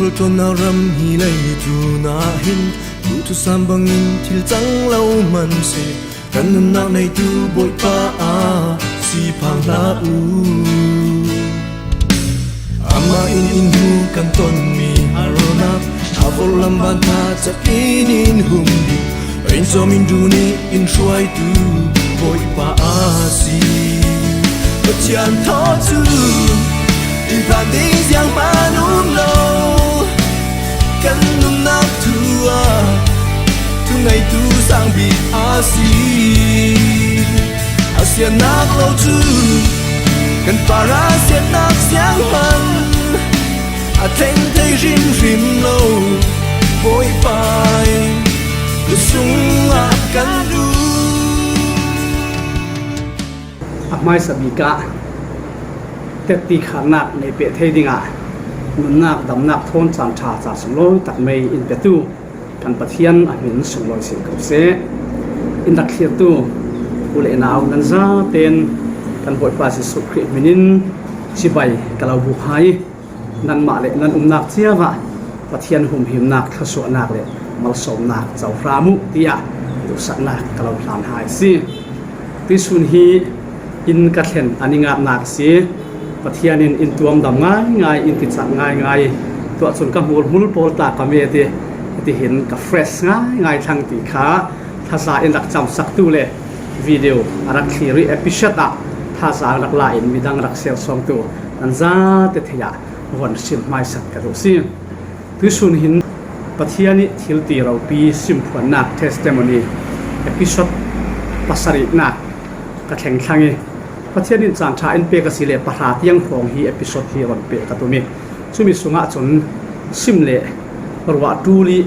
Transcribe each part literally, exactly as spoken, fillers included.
Ṭawnna ram hi lei tunah hin, thu thusam bangin thil cang lo man si. Kan nunnak neitu Bawipa a si phang hlah u. Amah in in hmu kan tonmi harnak, a vorhlam van tha cakin in hum ding. Rain cawm in duh nih in hruaitu Bawipa a si. Pathian thaw cu in phan ding zianghman um lo. Kan nunnak thu ah thungeitu sang bik a si. A siannak lo cu kan para siatnak sianghman a thleng thei hrimhrim lo. Bawipa in tu sungah kan duh. A hmaisa bik ah tetti kharnak nei peh thei dingah nunnak damnak thawn caan ṭha caan sunglawi tak mei in petu kan Pathian a hmin sunglawi si ko seh. In rak thlirtu u le nau nan zaten kan Bawipa Jesuh Khrih hmin in cibai ka lo buk hai. Nanmah le nan umnak cio ah Pathian humhimnak, thluasuahnak le malsawmnak cohram uh, tiah duhsaknak ka lo hlan hai a si. Tuihsun hi inn ka thlen a ni ngatnak a si. Pathian in in tuamdam ngaingai, in kicak ngaingai. Tuah cun ka hmulhmul pawl tla ka met i, hitihin ka fresh ngaingai thlang ti kha thazaang in rak camsaktu le video a rak thlir i episode ah thazaang rak la in midang rak share sawngtu nan zate thei ah von sim hmaisak ka duh si. Tuihsun hin Pathian ih thil ti ropi simphuannak, testimony, episode pasarihnak ka thleng thlang i, Pathian in caan ṭha in pek a si le pahra tiang hrawng hi episode hi von peh ka tum i, cumi sungah cun sim le ruah ṭul i,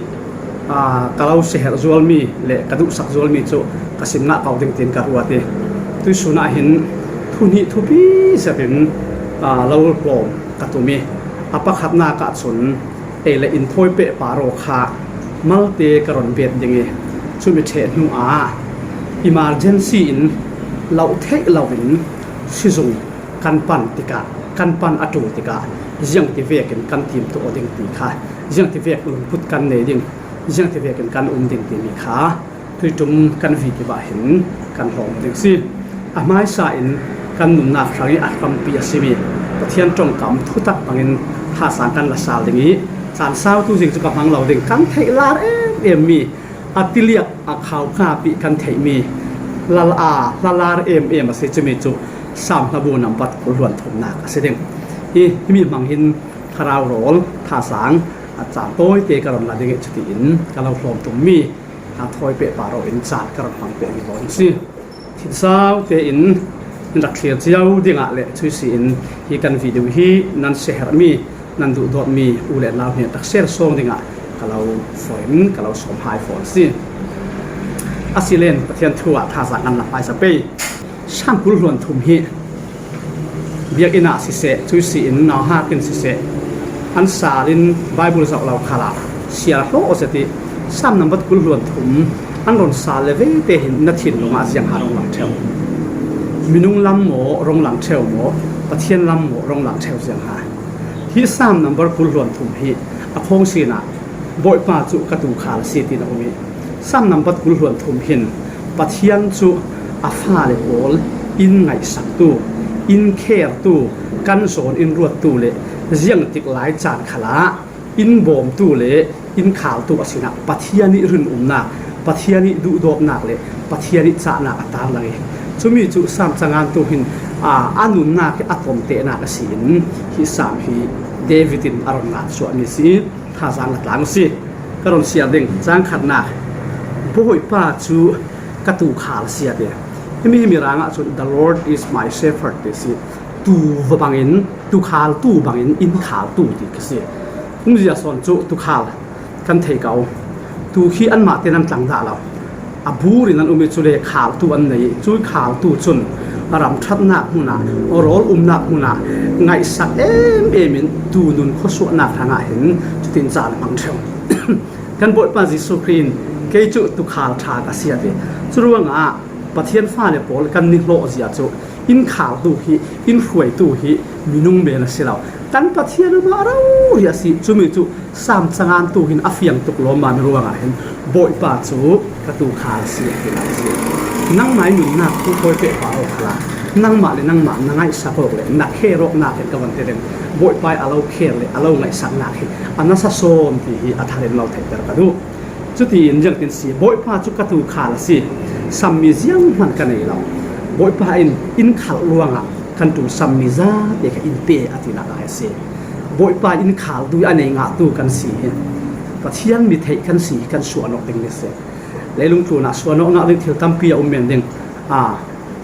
aa, ka lo siaherh zualmi le ka duhsak zualmi cu ka sim ngah ko ding tiin ka ruat i, tuihsun ah hin thu hnih thupi zetin, aa, lo hlawm ka tum i, a pakhatnak ah cun ei le in thawi pehpar aw kha malte ka ron bet ding i, cumi ṭheh hnu ah emergency in loh theih loin sizung kan pan tikah, kan pan a ṭul tikah ziangtivekin kan timtuah aw ding ti kha, ziangtivek lungput kan nei ding, ziangtivekin kan um ding timi kha tuiṭum kan video ah hin kan hlawm ding si. A hmaisa in kan nunnak hrang i a hrampi a simi Pathian ṭongkam thutak bangin thazaang kan la sal ding i, caan sautu zing cu ka hmang lo ding, kan theih lar em em mi, a tiliak a khauka pi kan theihmi lal a hlalar em em a si cumi cu Sam hlabu nambat kul hluan thumnak a si ding. Hi, himi hmang hin thlarau rawl thazaang a caan tawite ka ron la ding i, cutiin ka lo hlawm tummi a thawi pehpar aw in caan ka ron hmang peh vivo ding si. Thinsau tein in rak thlir cio dingah le cui si in hi kan video hi nan siaherhmi, nan duhdawtmi u le nau hnen rak share sawng dingah ka lo foin, ka lo sawm hai fawn si. A si len Pathian thu ah thazaang an la hmaisa pei. Sam kul hluan thum hi biakinn ah siseh, cui si in nauhak in siseh, an sal in Bible zoh lo khalah siar hlawh zet i, Sam nambat kul hluan thum an ron sal le vete hin na thinlung ah ziang ha rong lang ṭheu? Minung lam maw rong lang ṭheu maw, Pathian lam maw rong lang ṭheu ziang ha? Hi Sam nambat kul hluan thum hi a khawng sinah Bawipa cu ka tuukhal a si tiin a um i, Sam nambat kul hluan thum hin Pathian cu a fale pawl in ngaihsaktu, in khertu, kan zawn in ruattu le ziangtik lai caan khalah in bawmtu le in khaltu a sinah Pathian ih rinumnak, Pathian ih duhdawtnak le Pathian ih cahnak a tarlang i, cumi cu Sam cangantu hin, aa, a nunnak i a tomtehnak a si in, hi Sam hi David in a ron ngansuahmi si i, thazaang a tlang a si. Ka ron siar ding, cang khatnak, Bawipa cu ka tuukhal a si a ti. Himi, himi rangah cun, "The Lord is my shepherd," ti si. Tuu va bangin, tuukhaltu bangin in khaltu ti ka si. Umzia sawn cu tuukhal kan thei ko. Tuu khi anmah te nan tlang dah lo. A bur in an um i, cule khaltu an nei i, cui khaltu cun a ram ṭhatnak hmun ah, a rawl umnak hmun ah ngaihsak em em in tuu nun khuasuahnak hrangah hin cutin caan a hmang ṭheu. Kan Bawipa Jesuh Khrih in, "Kei cu tuukhal ṭha ka si," a ti. Curuangah Pathian fale pawl kan nihlawh zia cu in khaltu hi, in hruaitu hi minung men a si lo. Kan Pathian amah a rori a si, cumi cu Sam cangan tu hin a fiang tuk lawmmami ruangah hin Bawipa cu ka tuukhal a si, a ti lai a si. Nangmah i nunnak tu hawi pehpah awk khalah nangmah le nangmah na ngaihsak awk le na kher awknak hin ka van ti ding. Bawipa i a lo kher le a lo ngaihsaknak hi a nasa sawn ti hi a thar in lo theihter ka duh. Cutiin ziangtin si, Bawipa cu ka tuukhal a si, sammi zianghman ka nei lo. Bawipa in in khalh ruangah kan tuu sammi zate kha in pe, a tinak lai a si. Bawipa in khal dui a nei ngahtu kan si hi Pathian mi theih kan si hi kan suan awk ding ni si. Leilung tlunah suan awknak ding thil tampi a um men ding. A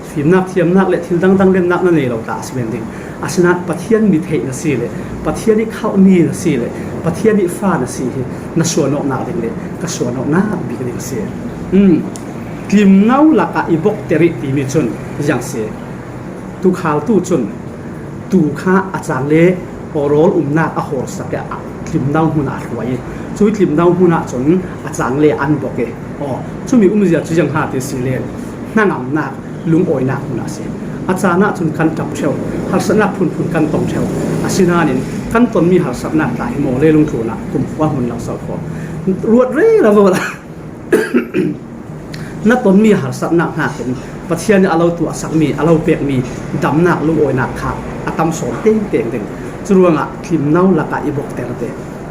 fimnak thiamnak le thil dangdang lennak na nei lo ta a si men ding. Asinain Pathian mi theih na si le Pathian i khalhmi na si le Pathian i fa na si hi na suan awknak ding le ka suan awknak bik ding a si. Um, tlimno lakah i bokter i timi cun ziang si. Tuukhaltu cun tuu kha a cang le aw rawl umnak a hawrsak i a tlimno hmun ah a hruai i, cui tlimno hmun ah cun a cang le an bok i, aw, cumi umzia cu ziang ha ti si le hnangamnak, lungawinak hmun ah a si. A caan ah cun kan ṭap ṭheu, harsatnak phunphun kan tong ṭheu. Asinain kan tonmi harsatnak tla hi maw leilung tlunah kumkhua hmun lo so kho. Ruat rero. Na tonmi harsatnak hnakin Pathian nih a lo tuahsakmi, a lo pekmi damnak, lungawinak kha a tam sawn tengteng ding. Curuangah tlimno lakah i bokter te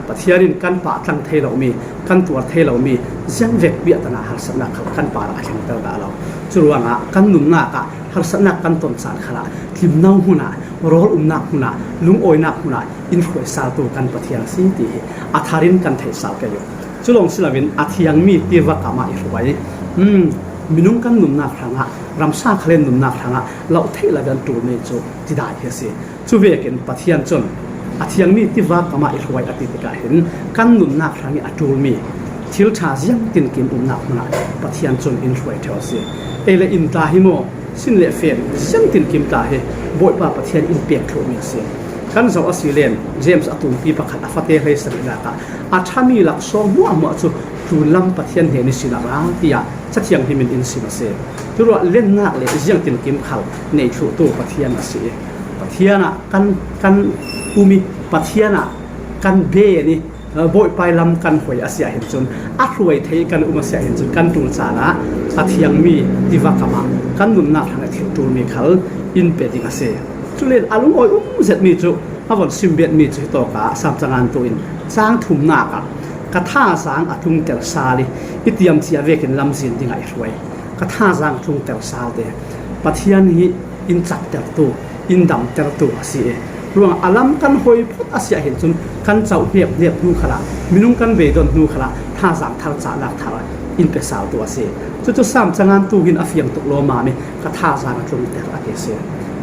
Pathian in kan pah tlang thei lomi, kan tuar thei lomi ziangvek piahtanah harsatnak khal kan parah a thlengter dah lo. Curuangah kan nunnak ah harsatnak kan ton caan khalah tlimno hmunah, rawl umnak hmunah, lungawinak hmunah in hruai saltu kan Pathian a si ti hi a thar in kan theih sal kei uh. Cu lawng si loin a thiangmi tiva kamah i hruai. Um, minung kan nunnak hrangah, ramsa khalen nunnak hrangah loh theih lo in ṭulmi cu tidai hi a si. Cu vekin Pathian cun a thiangmi tiva kamah i hruai a ti tikah hin kan nunnak hrangih a ṭulmi thil ṭha ziangtinkim umnak hmunah Pathian cun in hruai ṭheu a si. Ei le in tla hi maw, sin le fen ziangtinkim tla hi Bawipa Pathian in pek thluhmi a si. Kan zoh a si len James a tumpi pakhat a fate hleisarihnak ah a ṭhami laksawng hmuahhmuah cu tlunlam Pathian hnen ihsin a ra tiah Cathiang him in in sim a si. Curuah lennak le ziangtinkim khal nei thluhtu Pathian a si i Pathian ah kan, kan um i Pathian ah kan ben i Bawipa i lam kan hruai a si ahhin cun, a hruai thei kan um a si ahhin cun, kan ṭul caan ah a thiangmi tiva kamah kan nunnak hrang a thil ṭulmi khal in pe ding a si. Culen a lungawi um zetmi cu a von simbetmi cu hitawk ah Sam cangan tu in cang thumnak ah ka thazaang a tlungter sal i i tiamcia vekin lamzin dingah i hruai. Ka thazaang a tlungter sal te Pathian hi in caktertu, in damtertu a si i ruangah a lam kan hoi phot a si ahhin cun kan coh hnep hnep hnu khalah, minung kan beidon hnu khalah thazaang thar cahnak thar in pe saltu a si. Cucu Sam cangan tu hin a fiang tuk lawmmam i ka thazaang a tlungter a ti a si.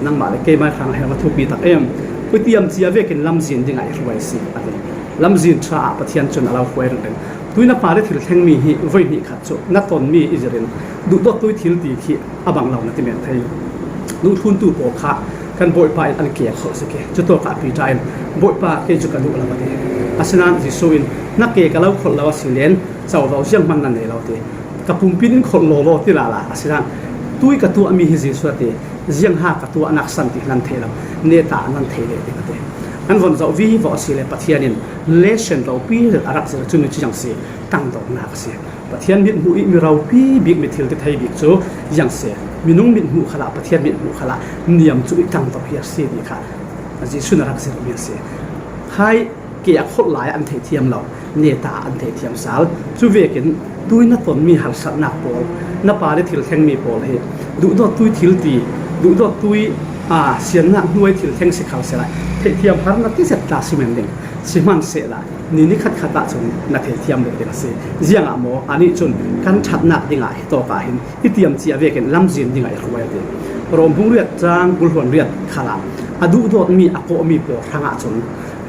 Nangmah le keimah hrang a herh a thupi tak em. Khuitiam cia vekin lamzin dingah i hruai a si a ti. Lamzin ṭha ah Pathian cun a lo hruai ringring. Tui na pa le thil thlengmi hi voi hnih khat cu na tonmi i zirin duhdawt tui thil ti khi a bang lo na ti men thei. Duhthluntu pawl kha kan Bawipa in an ke a kholh zik i cutawkah Piter in Bawipa kei cu ka duh lo a ti. Asinain Jesuh in na ke ka lo kholh lo a si len covo zianghman na nei lo ti. Ka pumpi in kholh lawlaw ti lala asinain tui ka tuahmi hi Jesuh a ti. Ziangha ka tuahnak san ti nan thei lo, neta nan thei ve ti ka ti. An von zoh vivo a si le Pathian in lesson ropi zet a rak zir cun cu ziang si tangdawknak a si. Pathian mithmuh i mi ropi bik mi thil ti thei bik cu ziang si. Minung mithmuh khalah Pathian mithmuh khalah niam cu i tangdawk hi a si ti kha Jesuh in a rak zirmi a si. Khai ke a kholh lai ah an theithiam lo, neta ah an theithiam sal. Cu vekin tui na tonmi harsatnak pawl, na pa le thil thlengmi pawl hi duhdawt tui thil ti, duhdawt tui, aa, siannak hnuai thil thleng si khal sehla, theihthiam har na ti zet ta si men ding. Sihmanhsehla ni nikhat khat ah cun na theithiam ve ding a si. Ziangah maw? Anih cun kan ṭhatnak dingah hitawk ah hin i tiamcia vekin lamzin dingah i hruai a ti. Rom bung riat cang kul hluan riat khalah a duhdawtmi a kawhmi pawl hrangah cun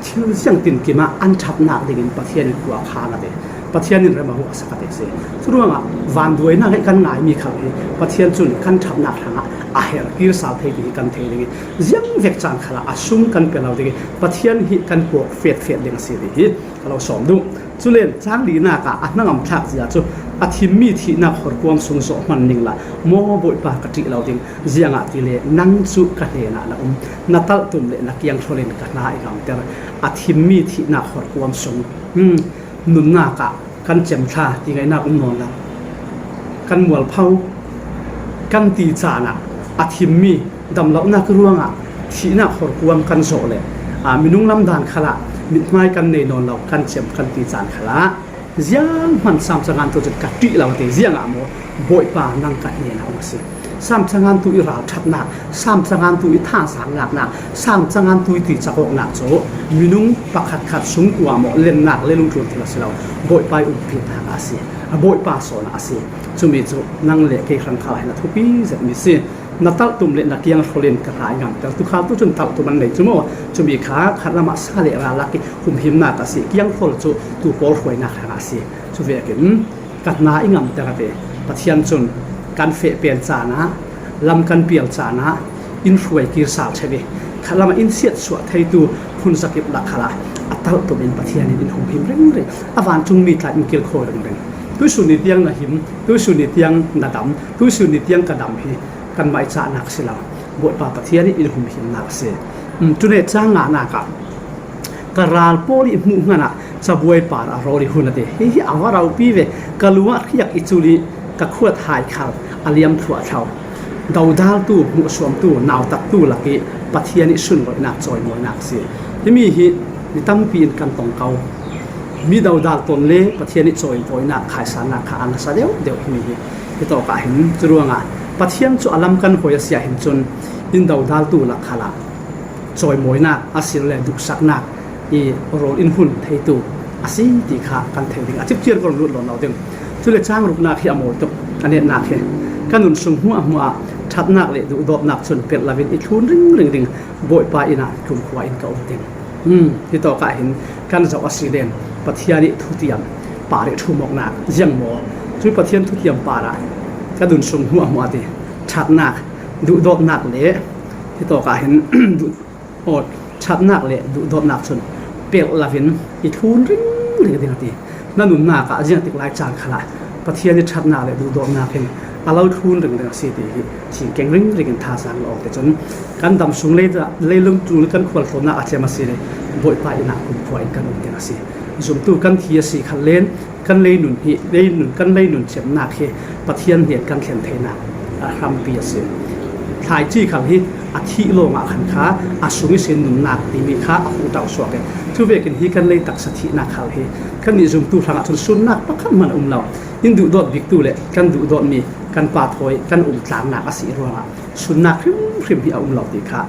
thil ziangtinkim ah an ṭhatnak dingin Pathian in khua a khang a ti. Pathian in rem a huh a sak a ti a si. Curuangah vanduainak i kan ngaimi khal hi Pathian cun kan ṭhatnak hrangah a herh kir sal thei ding hi kan thei ding i ziangvek caan khalah a sung kan pe lo ding i Pathian hi kan puak fetfet ding a si ti hi ka lo sawm duh. Culen cang linak ah a hnangam thlak zia cu A thimmi thihnak horkuam sung zawh hman ning la, maw Bawipa ka ṭih lo ding, ziangahtile nang cu ka hnenah na um, na talhtum le na kianghrolin ka hna i ngamter. A thimmi thihnak horkuam sung, hmm, nunnak ah kan cemthla ti ngaihnak um nawn lo. Kan mualpho, kan ti caan ah a thimmi damlohnak ruangah thihnak horkuam kan zawh le, aa, minung lam dan khalah mithmai kan nei nawn lo, kan cem kan ti caan khalah zianghman Sam cangantu cu ka ṭih lo a ti. Ziangah maw? Bawipa nang ka hnenah um a si. Sam cangantu i ralṭhatnak, Sam cangantu i thazaang laknak, Sam cangantu i ticak awknak cu minung pakhatkhat sungkuang maw lennak le lungtlun thil a si lo. Bawipa i umpinak a si. A Bawipa sawn a si. Cumi cu nang le kei hrang kha hin a thupi zetmi si. Na talhtum le na kianghrolin ka hna i ngamter. Tukhal tu cun talhtum an nei cu maw? Cumi kha khatlam ah sa le ral lak i humhimnak a si. Kianghrol cu tu pawl hruainak hrang a si. Cuvekin ka hna i ngamter a ti. Pathian cun kan feh pen caan ah, lam kan pial caan ah in hruai kir sal ṭheu i, khatlam ah in siatsuah theitu phun zakip lak khalah a talhtum in Pathian in in humhim ringring. A vancungmi tla in kilkhawi ringring. Tuihsun ni tiang na him, tuihsun ni tiang na dam, tuihsun ni tiang ka dam hi kanmah i cahnak si lo. Bawipa Pathian in in humhimnak a si. Um, cun he cang nganak ah ka ral pawl i hmuh hmanh ah cabuai par a rawl i hun a ti. Hihi a va ropi ve, ka lung ah riak i cul i ka khuat hai khal a liam thluahthlo. Dodaltu, hmuhsuamtu, nautattu lak i Pathian i sunlawinak, cawimawinak a si. Himi hi mi tampi in kan tong ko. Mi dodal ton le Pathian i cawimawinak khaisannak kha a nasa deuh deuh himi hi. Hitawk ah hin curuangah Pathian cu a lam kan hawi a si ah hin cun in dodaltu lak khalah cawimawinak a si le duhsaknak i rawl in hun theitu a si ti kha kan thei ding. A cipciar kan lut lo ding. Cule cang ruknak hi a mawi tuk, a netnak hi. Ka nun sung hmuahhmuah ah ṭhatnak le duhdawtnak cun pelh loin i thlun ringring ding. Bawipa inn ah kumkhua in ka um ding. Um, hitawk ah hin kan zoh a si len Pathian i thutiam par i ṭhumawknak ziang maw? Cui Pathian thutiam par ah ka nun sung hmuahhmuah ti ṭhatnak, duhdawtnak le hitawk ah hin duh, aw, ṭhatnak le duhdawtnak cun pelh loin i thlun ringring ding a ti. Na nunnak ah ziangtik lai caan khalah Pathian i ṭhatnak le duhdawtnak hin a lo thlun ringring a si ti hi thingkeng ringring in thazaang lo awk te cun kan dam sung lei, leilung tlung le kan khualtlawnnak a cem a si le Bawipa inn ah kumkhua in kan um ding a si. Zumtu kan thi a si khat len kan leinun hi, leinun, kan leinun cemnak hi Pathian hnen kan thlen theinak a hrampi a si. Thlaici khal hi a thih lawngah khan kha a sung ihsin nunnak timi kha a hung ṭausuak i, cuvekin hi kan lei taksa thihnak khal hi kannih zumtu hrangah cun sunnak pakhat hmanh a um lo. In duhdawt biktu le kan duhdawtmi kan Pa thawi kan um tlangnak a si ruangah sunnak hrimhrim hi a um lo ti kha,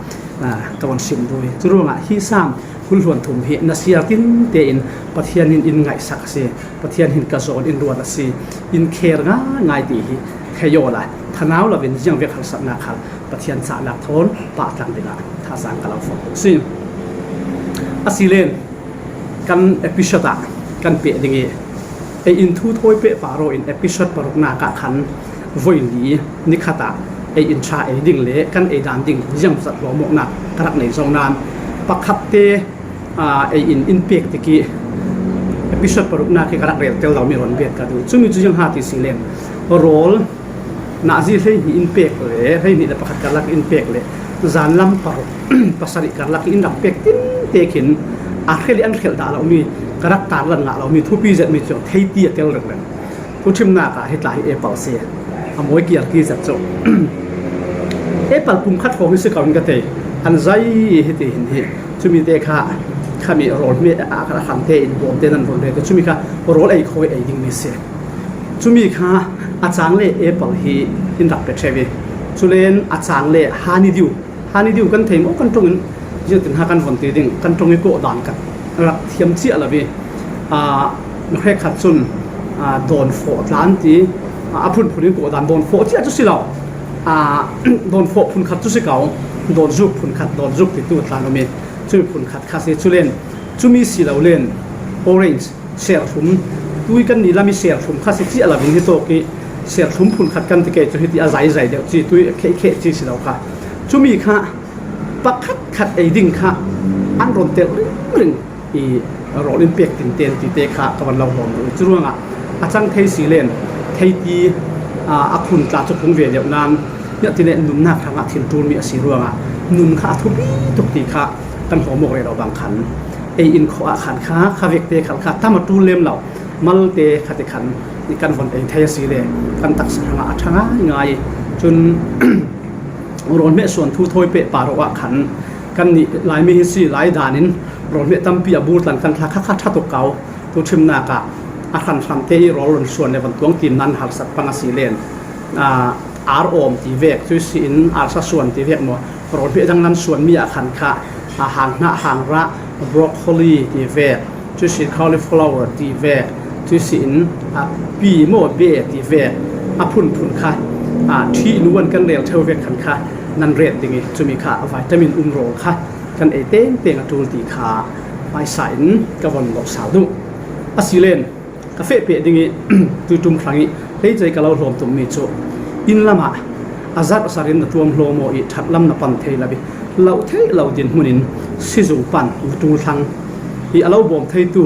aa, ka van sim duh i. Curuangah hi Sam hul hluan thum hi na siar tinte in Pathian in in ngaihsak a si. Pathian hin ka zawn in ruat a si, in kher ngaingai ti hi thei awla thanau loin ziangvek harsatnak khal Pathian cahnak thawn pah tlang dingah thazaang ka lo forh tuk si. A si len kan episode ah kan peh ding i, ei in thu thawi peh pah rawh in episode paruknak ah khan voi li nikhat ah ei in ṭha ei ding le kan ei dan ding ziangzat hlawmawknak ka rak nei zo nain pakhat te aa, ei in in pek tikih episode paruknak hi ka rak rel tel lomi rawn bet ka duh. Cumi cu ziang ha ti si len rawl nazi hleihnih in pek le hleihnih le pakhat karlak in pek le zanlam paruk pasarih karlak in rak pek tinte khin a hrel i an hrelh dah lomi ka rak tarlan ngah lomi thupi zetmi cu thei ti a tel reng reng. Thuṭhimnak ah hi tla hi apple si a mawi kiar ki zat cu apple pum khat hrawng hi si ko in ka thei. An zai hi ti hin hi cumi te kha khami rawl hme a kha a kham te in bawm te nan rawn ve te cumi kha rawl ei khawi ei ding mi si. Cumi kha a cang le apple hi in rak pe ṭheu i culen a cang le honeydew Honeydew kan thei maw kan ṭongin ziatin ha kan von ti ding kan ṭong i kawh dan kan rak thiam ciah lo i, aa, hrekkhat cun, aa, dawnfawh tlan ti, aa, a phunphun in kawh dan dawnfawh ciah cu si lo, aa, dawnfawh phunkhat cu si ko, dawnzuk phunkhat, dawnzuk titu a tlan um i cumi phunkhat kha si culen cumi si lo len orange serthlum, tui kan ni lam i serthlum kha si ciah lo in hi tawk i serthlum phunkhat kan ti kei cu hiti a zaizai deuh ci tui a khehkheh ci si lo kha. Cumi kha pakhat khat ei ding kha an rawn telh ringring i rawl in pek tinten tite kha ka van lo hlawm duh i curuangah a cang thei si len Hei ti, a, a khun tla chu phung ve deuh nan, niah ti le nunnak hrangah thil ṭul mi a si ruangah nun kha a thupi tuk ti kha kan hlawm awk rih lo bang khan, ei in khawh ah khan kha, kha vekte khal kha tam a ṭul lem lo, malte kha te khan i kan von ei thei a si le kan taksa hrangah a ṭha ngai ngai. Chun rawl hmeh suan thu thawi peh par awk ah khan kan nih Laimi hi si lai danin rawl hmeh tampi a bur tlan kan thla kha kha ṭha tuk kau. Tu ṭhimnak ah a hran hrante i rawl rawn suan le van tuang tim nan harsat pang a si len, a, ar awm ti vek, tui si in arsa suan ti vek maw, rawl hmeh dang nan suan mi ah khan kha, a, hang hnah hang rah, broccoli ti vek, tui si in cauliflower ti vek, tui si in, a, pi maw be ti vek, a phunphun kha, a, ṭhi nuan kan rel theu vek khan kha nan ret ding i, chumi kha vitamin um rawl kha kan ei tengteng a ṭul ti kha hmaisa in ka von lo sal duh. A si len, ka feh peh ding i, tui ṭum hrang i, hleice ka lo hlawm tum mi chu inn lamah a zar a sarin na tuam hlawm aw i, ṭhat lam na pan thei lo i, lo theih lo dinhmun in sizung pan na ṭul thlang i, a lo bawm theitu,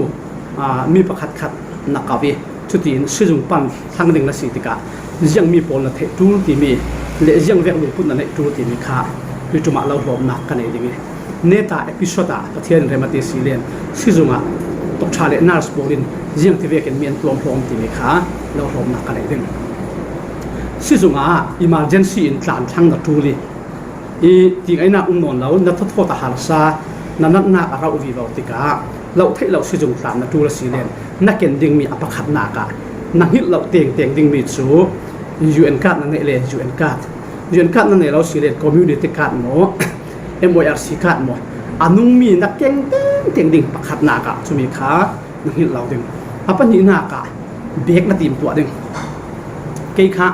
a, mi pakhat khat na kau i, chutiin sizung pan thlang ding na si tikah ziang mi pawl na theih ṭul timi le ziang vek lungput na neih ṭul timi kha tui ṭumah lo hlawmnak ka nei ding i, neta episode ah Pathian in rem a ti si len, sizungah tawkṭha le nurse pawl in ziang ti vekin mi an tuam hlawm timi kha lo hlawmnak ka nei ding. Sizungah emergency in tlan thlang na ṭul i, i tingaihnak um nawn lo, na thawthawt a harsa, na natnak a rauh vivo tikah lo theih lo sizung tlan na ṭul a si len, na ken ding mi a pakhatnak ah na hngilh loh tengteng ding mi chu U N card na neih le U N card, U N card na nei lo si len community card maw, M O R C card maw, a nung mi na keng tengteng ding pakhatnak ah chumi kha na hngilh lo ding. A pahnihnak ah bag na tim tuah ding. Kei kha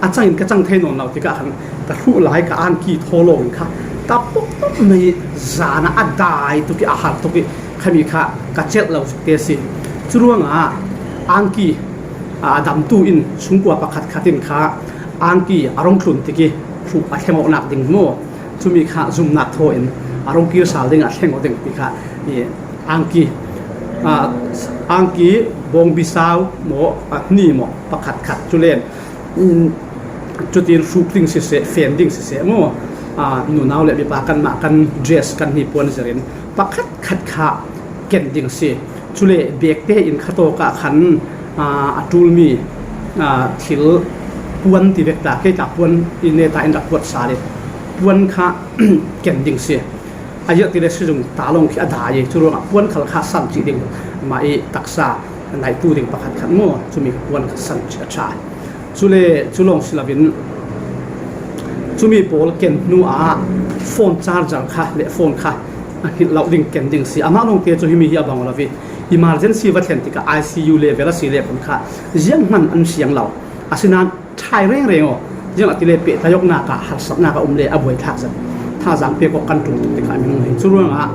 a changin ka chang thei nawn lo tikah khan ka hruh lai ka angki thaw lawngin kha ka pawk pawk mai zana a dai tuk i a har tuk i khami kha ka chelh lo te si. Churuangah angki, a, damtu in sungkua pakhat khat in kha angki a rong tlun tik i hruh a thleng awknak ding maw, chumi kha zumnak thaw in a rong kir sal ding a thleng awk ding ti kha i angki, a, angki bawngbi sau maw, a, hni maw pakhat khat chu len, um, chutin hruk ding siseh, fen ding siseh maw, a, nunau le mipa kanmah kan dress kan hni puan zerin pakhat khat kha ken ding si. Chule bag te in kha tawkah khan, a, a ṭul mi, a, thil puan ti vek ta, kei ta puan i neta in rak kuat sa le puan kha ken ding si. A ziah ti le sizung ta lawng khi a dai i, churuangah puan khal kha san chih ding mah i taksa naihtu ding pakhat khat maw, chumi puan kha san chih a ṭha. Chule chu lawng si lovin chumi pawl ken hnuah phone charger kha le phone kha a hngilh loh ding ken ding si. Amah lawngte chu himi hi a bang lo i, emergency va thlen tikah I C U level a si le phun kha zianghman an siang lo. Asinan ṭhai rengreng aw, ziangahtile pehtlaihawknak ah harsatnak a um le a buai thlak zet thazaang pek awk kan ṭul tuk tikah a minung hi. Churuangah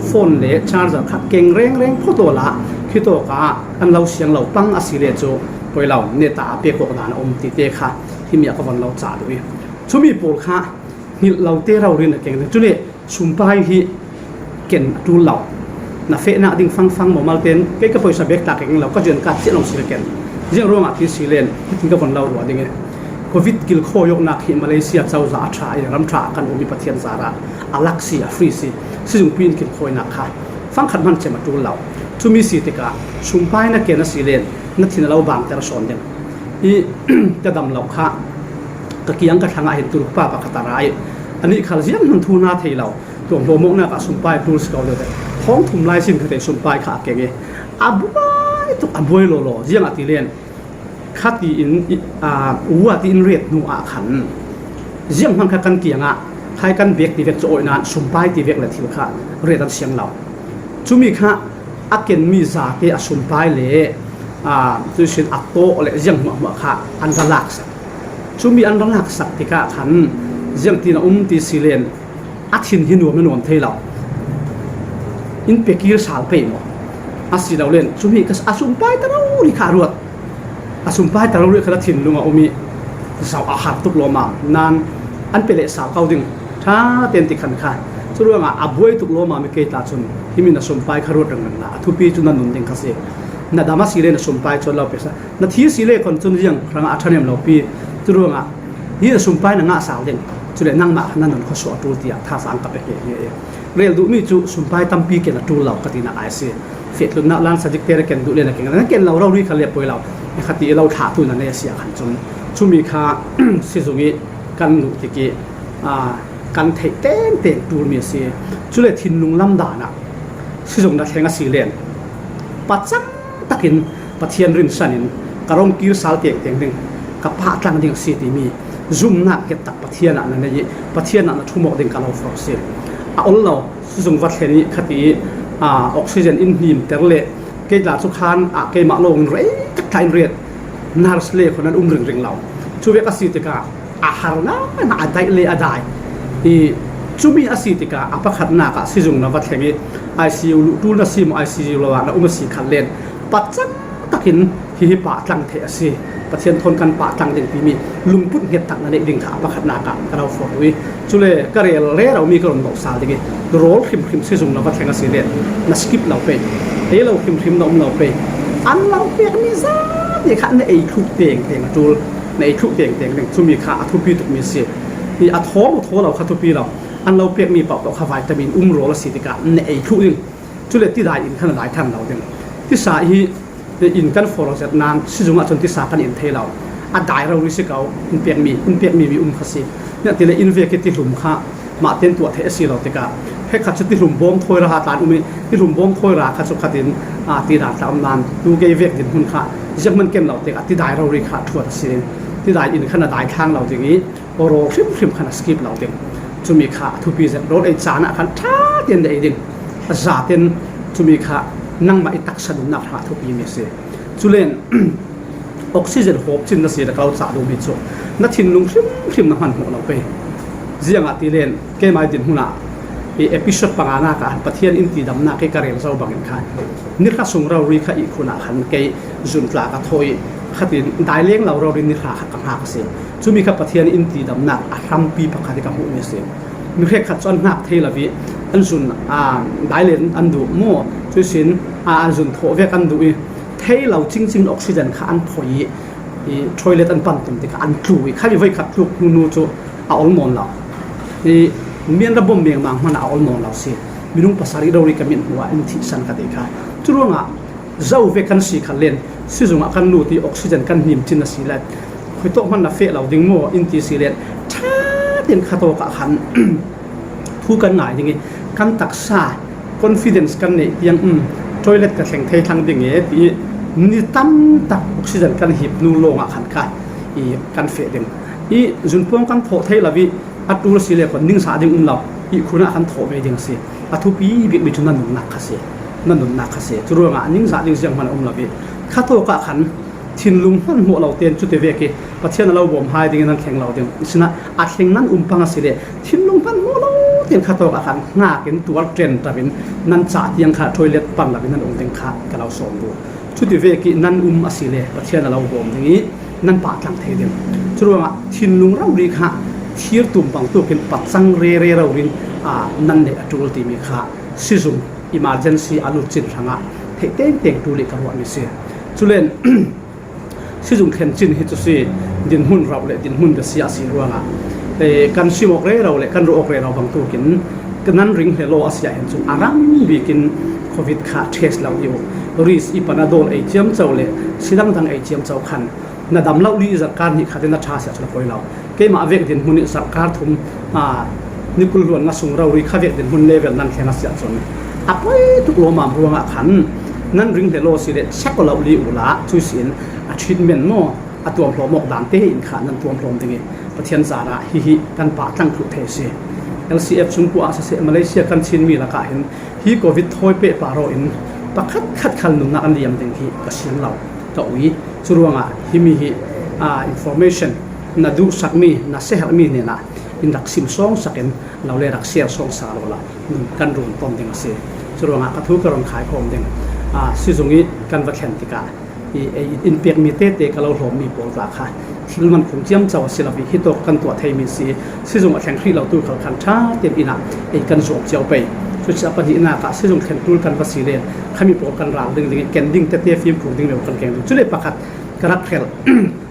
phone le charger kha keng rengreng phawt awla khitawkah an lo siang lo pang a si le chu poi lo, neta a pek awk dan a um tite kha himi a ka von lo chah duh i. Chumi pawl kha hngilh lote rori na keng ding. Chule sumpai hi ken a ṭul lo. Na fehnak ding fangfang maw, malte in kei ka pawisa bag ta keng lo, ka zian ka chiah lo si ka ken. Ziang ruangah ti si len hitin ka von lo ruah ding i. Covid kilkhawi awknak hi Malaysia cozah a ṭha i, ram ṭha a kan um i, Pathian zarah a lak si, a free si. Sizungpi in kilkhawinak kha fangkhat hman chem a ṭul lo. Chumi si tikah sumpai na ken a si len na thin a lo bangter sawn ding i. Ka dam lo kha ka kiang ka thlangah hin tuluk pa pakhat a ra i, anih khal zianghman thu na thei lo. Tuam hlawm awknak ah sumpai a ṭul si ko deuh deuh. Thawng thum lai sin kha te sumpai kha a keng i, a buai tuk, a buai lawlaw. Ziangahtile kha tiin, a, ua tiin ret hnuah khan zianghman kha kan kiangah khai kan bag ti vek chu awihnan sumpai ti vek le thil kha ret an siang lo. Chumi kha a ken mi zate a sumpai le, a, tuisin a tawh le ziang hmuahhmuah kha an va laksak. Chumi an va laksak tikah khan ziangtin a um ti si len, a thin hi nuam na nuam thei lo. In pe kir sal pei maw? A si lo len, chumi kha a sumpai ta rori kha a ruat. A sumpai ta rori kha a thinlung a um i, zau a har tuk lawmam nan an pe leh sal kau ding ṭha ten ti khan kha. Churuangah a buai tuk lawmam i kei ta chun himi na sumpai kha ruat reng reng la, a thupi chu na nun ding kha si. Na dam a si le na sumpai chuan lo pesa, na thi si le khon chun ziang rangah a ṭhahnem lo pi. Churuangah hi na sumpai na ngah sal ding, chule nangmah khan na nun khawsuah a tul tiah thasang ka pe ngei ngei e. Rel duh mi chu sumpai tampi ken a tul lo ka tina ai si. Feh tlunna lan sa dik te na ken duh le na ken, na ken lo rori kha le poi lo. Khati lo thlah tu na nei a si a khan chun chumi kha sizungi kan nuh tiki, a, kan theih teng teng tul mi a si. Chule thinlung lam danah sizung na thleng a si len pachang takin Pathian rinsanin ka rawng kir sal teng teng ding, ka pah tlang ding a si timi zumnak het tak Pathianah na nei i, Pathianah na thumawk ding ka lo force si. A awl lo, sizung va thlen i khati i, a, oxygen in hnim ter leh kei tla chu khan, a, keimah lo in rei tak tla in riat, nurse le khon an um ring ring lo. Chu vek a si tikah a har ngai ngai a daih le a dai. I, chumi a si tikah a pakhatnakah sizung na va thleng i, I C U luh tul na si maw, I C U lo ah na um a si khat len pachang takin hi hi pah tlang theih a si. Pathian thawn kan pah tlang ding timi lungput nghet tak na neih ding kha a pakhatnakah ka lo force i. Chule ka rel rero mi ka rawn bawh sal ding i, rawl hrim hrim sizung na va thleng a si len na skip lo pei, ei lo hrim hrim na um lo pei. An lo pek mi zat ni kha na ei thluk teng teng a tul, na ei thluk teng teng ding, chumi kha a thupi tuk mi si. I, a thaw lo thaw lo kha thupi lo, an lo pek mi pauh pauh kha vitamin um rawl a si tikah na ei thluk ding. Chule tidai in khan a dai thang lo ding. Tisa hi in kan force zet nan, sizungah chuan tisa kan in thei lo. A dai rori si ko, in pek mi, in pek mi mi um kha si. Nia tile in vek i tihlum kha mah ten tuah theih a si lo tikah, hek khat chu tihlum bawm thawi ra ha tlan um i, tihlum bawm thawi ra kha chu khatin, a, ti dan tla um nan, tu kei vek dinhmun kha ziak hman ken lo tikah tidai rori kha thuat a si. Tidai in khan a dai thlang lo ding i, rawl hrim hrim khan a skip lo ding. Chumi kha a thupi zet, rawl ei chanah khan ṭha ten ei ding. A za ten chumi kha nangmah i taksa nunnak hrang a thupi mi a si. Chulen oxygen hawp chin na si la ka lo chah duh mi chu na thinlung hrim hrim na hman hmuh lo pei. Ziangah ti len keimai dinhmunah i episode panga nakah Pathian in tidamnak i ka rel zo bangin kha ni hra sung rori kha i khunah khan kei zun tla ka thawi khatin dai leng lo rori ni hra kha ka nghak a si. Chumi kha Pathian in tidamnak a hrampi pakhat i ka hmuh mi a si. Mi hrekkhat chu an nghak thei lo i an zun, a, dai len an duh maw, chu sin, a, an zun thawh vek an duh i thei lo ching chingin oxygen kha an phawi i, i toilet an pan tum tikah an tlu i kha i voi khat tluk hnu hnu chu a awl nawn lo. I mian ra bawm meng mang hman a awl nawn lo si. Minung pasarih rori ka mit hmuh a in thihsan ka tih kha. Churuangah zo vek kan si kha len, sizungah kan lut i oxygen kan hnim chin a si le, khawi tawk hman na feh lo ding maw in ti si len, ṭha ten kha tawkah khan thu kan ngai ding i, kan taksa confidence kan neih tiang, um, toilet ka thleng thei thlang ding e ti i, ni tam tak oxygen kan hip nu lawngah khan kha i kan feh ding i, zunpuang kan thawh thei lo i, a tul si le khawn ning zah ding um lo, i khunah khan thawh ve ding a si. A thupi bik mi chu na nunnak kha si, na nunnak kha si. Churuangah ning zah ding ziang hman a um lo i, kha tawkah khan thinlung hman hmuh lo ten chuti vek i Pathian a lo bawm hai dingin nan thleng lo ding. Sinah a thleng nan um pang a si le thinlung hman hmuh lo ten kha tawkah khan nghakin tuar ṭen ṭavin nan chah tiang kha toilet pan lovin nan um ding kha ka lo sawm duh. Chuti vek i nan um a si le Pathian a lo bawm ding i nan pah tlang thei ding. Churuangah thinlung rori kha thir tum bang tukin pachang re re rorin, a, nan neih a tul timi kha sizung emergency a lut chin hrangah theih teng teng tul i ka ruah mi si. Chulen sizung thlen chin hi chu si, dinhmun rauh leh dinhmun besia a si ruangah, eh, kan sim awk rero leh kan ruah awk rero bang tukin nan ring hle law a si ah hian chun a rang bikin covid kha test lo i u. Risk i Panadol ei chiam chau leh si dang dang ei chiam chau khan na dam loh li i zarhkar hnih khatin a ṭha si ah chun a pawi lo. Keimah vek dinhmun i zarhkar thum, a, ni kul hluan nga sung rori kha vek dinhmun level nan thleng a si ah chun a pawi tuk lawmam ruangah khan nan ring hle law si leh check loh li u la, chu sin a treatment maw, a tuam hlawm awk dan te in kha nan tuam hlawm ding i Pathian zarah hi hi kan pah tlang thluh thei si. L C F chung pawh a saseh Malaysia kan Chin mi lakah hin hi covid thawi peh pah rawh in pakhat khat khal nunna an liam ding hi ka siam lo ka ui. Churuangah hi mi hi, a, information na duhsak mi, na seher mi hnenah in rak sim sawng sakin lo le rak share sawng sa lo la nun kan run tawn ding a si. Churuangah ka thu ka rawn khai khawm ding, a, sizung i kan va thlen tikah i, ei, in pek mi te te ka lo hlawm mi pawl tla kha thil man khung chiam chau a si lo i hi tawk kan tuah thei mi si. Sizung a thleng hrih lo tu khal khan ṭha ten inah ei kan zawm chiau pei. Cucaah pahnihnak ah sizung thlen ṭul kan va si le khami pawl kan ral ding ding i ken ding tete fimkhur ding meuh kan keng ding. Cule pakhat ka rak hrelh.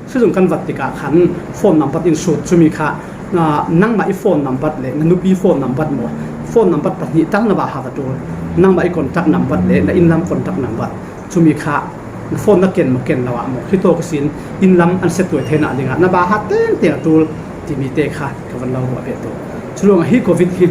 Sizung kan vat tikah khan phone number in sut, cumi kha, ah, nangmah i phone number le na nupi phone number maw, phone number pahnih tal na baaha va ṭul, nangmah i contact number le na innlam contact number, cumi kha na phone na ken maw ken lo ah maw, hitawk ihsin innlam an setuai theinak dingah na baaha tengteng a ṭul timi te kha ka van lo ruah ve tu. Curuangah hi covid hi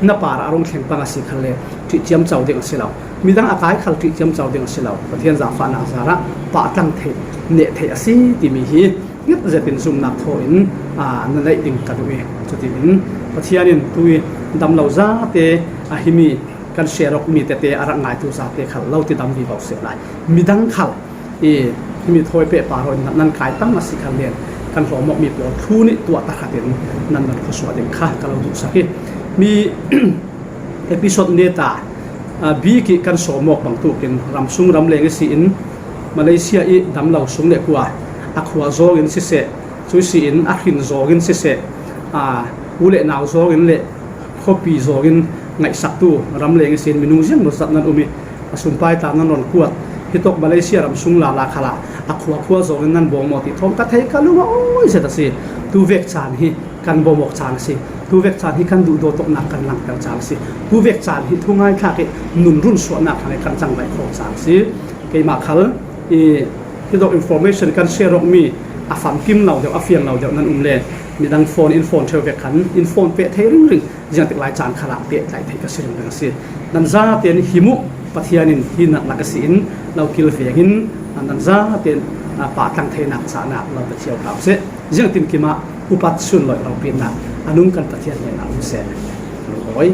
na parah a rung thleng pang a si khalle ṭih ciamco ding a si lo. Midang a kai khal ṭih ciamco ding a si lo. Pathian zaangfahnak zarah pahtlang theih, neh theih a si timi hi nget zetin zumnak thaw in, aa, na neih ding ka duh i, cutiin Pathian in tu i damlo zate, a himi kan share awkmi tete a rak ngaitu zate khal lo tidam vivo seh lai. Midang khal i himi thawi pehpar aw in nan kai pang a si khal len kan hlawm awkmi pawl thu nih tuah takhatin nan nan khuasuah ding kha ka lo duhsak i, mi episode neta, ah, bik i kan sawm awk bangtukin ramsung ramleng i si in Malaysia i damlo sung le kua a khua zawng in siseh, cu si in a hrin zawng in siseh, ah, u le nau zawng in le khuapi zawng in ngaihsaktu ramleng i si in minung ziang lo zat nan um i a sumpai tla nan rawn kuat. Hitawk Malaysia ramsung lala khalah a khua khua zawng in nan bawm maw ti thawm ka thei ka lung a awi zet a si. Tu vek caan hi kan bawm awk caan a si. Tu vek caan hi kan duhdaw tawknak kan langter caan a si. Tu vek caan hi thungai thlak i nun run suahnak hang i kan cangvaih khawh caan a si. Keimah khal i hitawk information kan share awkmi a famkim lo deuh, a fian lo deuh nan um le midang phone in phone ṭheu vek khan in phone peh thei ringring. Ziangtik lai caan khalah pehtlaih theih ka si ringring a si. Nan zate nih hi muh Pathian in hi nat lak a si in lo kilveng in nan zate in, ah, pahtlang theinak cahnak lo ka thiau hlau seh. Ziangtin kimah upat sun loih lo pinnak a nung kan Pathian hnenah um seh. Lungawi.